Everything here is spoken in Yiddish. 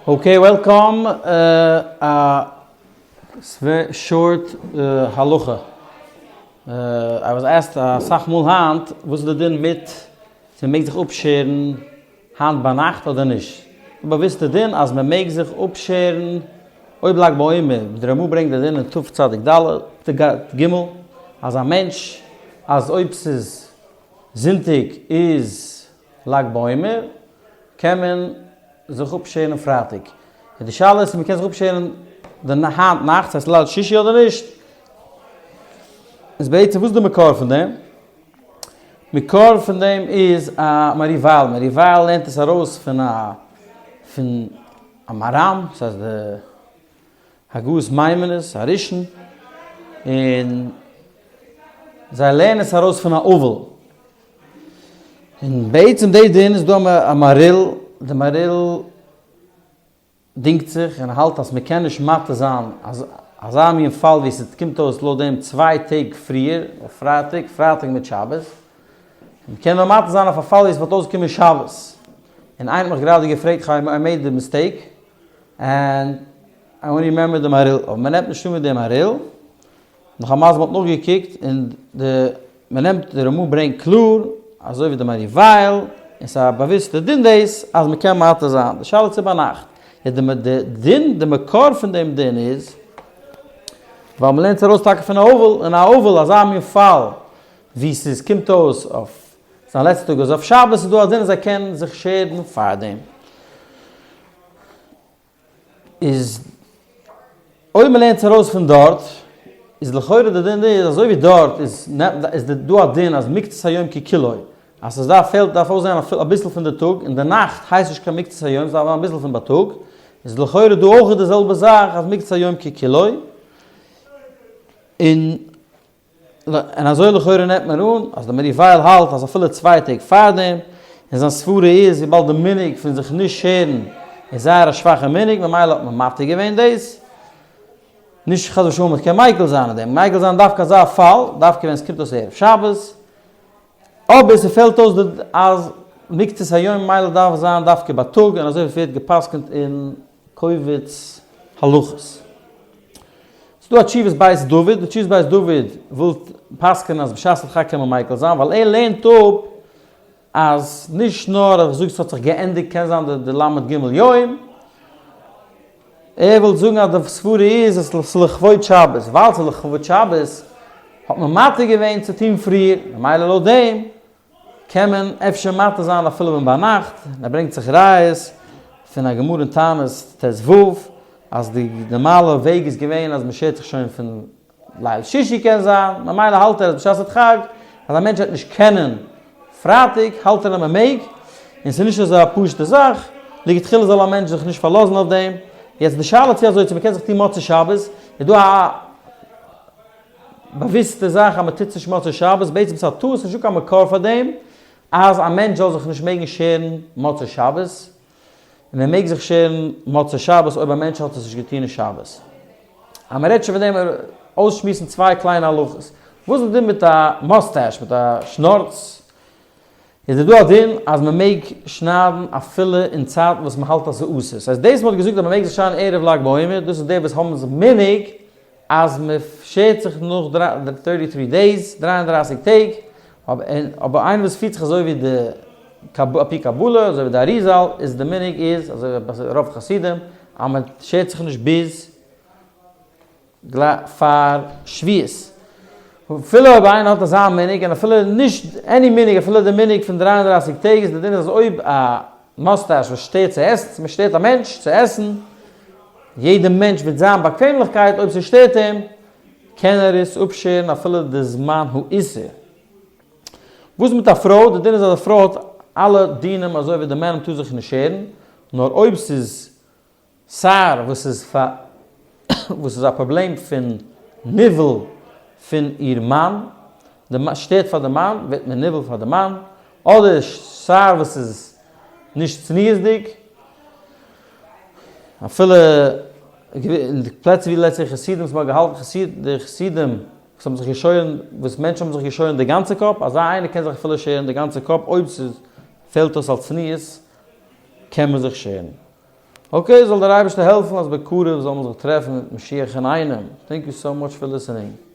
Okay welcome א short הלכה. I was asked אסאך מאל היינט וואס איז די דין מיט צו מ'מעג זיך אפשערן היינט ביינאכט אדער נישט. די באוויסטע דין אז מ'מעג זיך אפשערן אויב לג בעומר, די רמא ברענגט די דין אין תצ"ד ג אז א מענטש אז אויב ס'איז זונטאג איז לג בעומר קען מען זיך אפשערן פרייטאג. און די שאלה איז צו מ'קען זיך אפשערן די היינט נאכט, ס'הייסט ליל שישי אדער נישט. איז בעצם וואס איז די מקור פון דעם? מקור פון דעם איז א מהרי ווייל. מהרי ווייל לערנט עס ארויס פון א פון א מהרם, ס'הייסט די הגהות מיימוניות הראשון, און זיי לערנען עס ארויס פון א אבל. און בעצם די דין איז דא א מהריל, די מהריל דינגט זיך און האלט אז מ'קען נישט מתיר זיין אז אזא מין פאל ווי ס'קומט אויס לויט דעם צוויי טעג פריער אויף פרייטאג, פרייטאג מיט שבת, מ'קען נאר מתיר זיין אויף א פאל ווי ס'וואלט אויסגעקומען שבת. און איינער האט מיך גראדע געפרעגט, כ'האב I made the mistake and I only remember די מהריל, אבער מ'נעמט נישט אן ווי די מהריל, נאך א מזל מ'האט נאכגעקוקט און די מ'נעמט די רמא ברענגט קלאר אזוי ווי די מהרי ווייל און ס'איז א באוויסטע דין דאס אז מ'קען מתיר זיין די שאלה צו ביינאכט איז די די דין די מקור פון דעם דין איז ווייל מ'לערנט עס ארויס טאקע פון א אבל און א אבל אזא מין פאל ווי ס'איז קומט אויס אויף זיין לעצטע טאג איז אויף שבת איז דא א דין אז ער קען זיך שערן פארדעם. איז אויב מען לערנט עס ארויס פון דארט, איז לכאורה די דין איז אזוי ווי דארט איז איז דא א דין אז מקצת היום ככולו, אז עס דארף פעלט דארף אויסזען אביסל פון די טאג און די נאכט הייסט נישט קיין מקצת היום עס דארף זיין אביסל פון בייטאג, איז לכאורה דא אויך די זעלבע זאך אז מקצת היום ככולו, און און אזוי לכאורה נעמט מען אן אז די מהרי ווייל האלט אז אפילו צוויי טעג פארדעם, און זיין סברה איז וויבאלד די מנהג פון זיך נישט שערן איז זייער א שוואכע מנהג ממילא האט מען מתיר געווען דאס, נישט חס ושלום מען קען מיקל זיין אין דעם, מיקל זיין דווקא אזא פאל, דווקא ווען עס קומט אויס ערב שבת, אבער ס'פעלט אויס די אז מקצת היום ממילא דארף זיין דווקא בייטאג און אזוי ווערט גע'פסק'נט אין קובץ הלכות. ס'דא א תשובת בית דוד, די תשובת בית דוד וויל פסק'נען אז בשעת הדחק קען מען מיקל זיין, ווייל ער לערנט אפ אז נישט נאר אז איך זאג ס'האט זיך געענדיגט קען זיין די ל' ג' יום, ער וויל זאגן אז די סברה איז אז ס'איז לכבוד שבת, ווייל ס'איז לכבוד שבת האט מען מתיר געווען צו טון פריער, ממילא לויט דעם קען מען אפשר מתיר זיין אפילו ווען ביינאכט, און ער ברענגט זיך ראיות פון א גמרא אין תענית ט ו, אז די נארמאלע וועג איז געווען אז מען שערט זיך שוין פון ליל שישי קען זיין, ממילא האלט ער אז בשעת הדחק אז א מענטש וועט נישט קענען פרייטאג האלט ער אז מען מעג, און ס'איז נישט אזא פשוטע זאך, לכתחילה זאל א מענטש זיך נישט פארלאזן אויף דעם, יעצט די שאלה צו אזוי צו מען קען זיך טון מוצאי שבת, איז דא א. באוויסטע זאך אז מען טוט נישט מוצאי שבת, בעצם ס'איז א טעות, נישטא קיין מקור פאר דעם אז א מענטש זאל זיך נישט מעגן שערן מוצאי שבת, און מען מעג זיך שערן מוצאי שבת אויב א מענטש האט עס נישט געטון אין שבת. אז מען רעדט שוין פון דעם, אויסשמועסן צוויי קליינע הלכות. וואס איז די דין מיט א mustache, מיט א שנארץ? איז דא א דין אז מען מעג שניידן אפילו אין צייטן וואס מען האלט אז ס'איז אסור? ס'הייסט דאס מען האט געזאגט אז מען מעג זיך שערן ערב לג בעומר, דאס איז די וואס האבן זיך מנהג אז מען שערט זיך נאך thirty three days, 33 טעג, אבער איינער וואס פירט זיך אזוי ווי די על פי קבלה, אזוי ווי די אריזל, איז די מנהג איז, אזוי ווי רוב חסידים, אז מען שערט זיך נישט ביז פאר שבועות. אפילו אויב איינער האט אזא מנהג, און אפילו נישט any מנהג, אפילו די מנהג פון 33 טעג, איז די דין אז אויב א mustache וואס שטערט צו עסן, מען שטערט א מענטש צו עסן, יעדע מענטש מיט זיין באקוועמליכקייט, אויב ס'שטערט אים, קען ער עס אפשערן אפילו די זמן האיסור. וואס מיט א פרוי? די דין איז אז א פרוי האט אלע דינים אזוי ווי די מענער טאר זיך נישט שערן, נאר אויב ס'איז שער וואס איז פאר וואס איז א פראבלעם פון ניוול פון איר מאן, די שטערט פאר די מאן, ווערט מען ניוול פאר די מאן, אדער שער וואס איז נישט צניעות'דיג, אפילו אין די פלעצער ווי let's say חסידים וואס מ'האט געהאלטן חסיד די חסידים וואס האבן זיך געשוירן וואס מענטשן האבן זיך געשוירן די גאנצע קאפ, אזא איינער קען זיך אפילו שערן די גאנצע קאפ אויב ס'פעלט אויס אלס צניעות קען מען זיך שערן. Okay, זאל דער אייבערשטער העלפן אז בקרוב זאל מען זיך טרעפן מיט משיח אינאיינעם. Thank you so much for listening.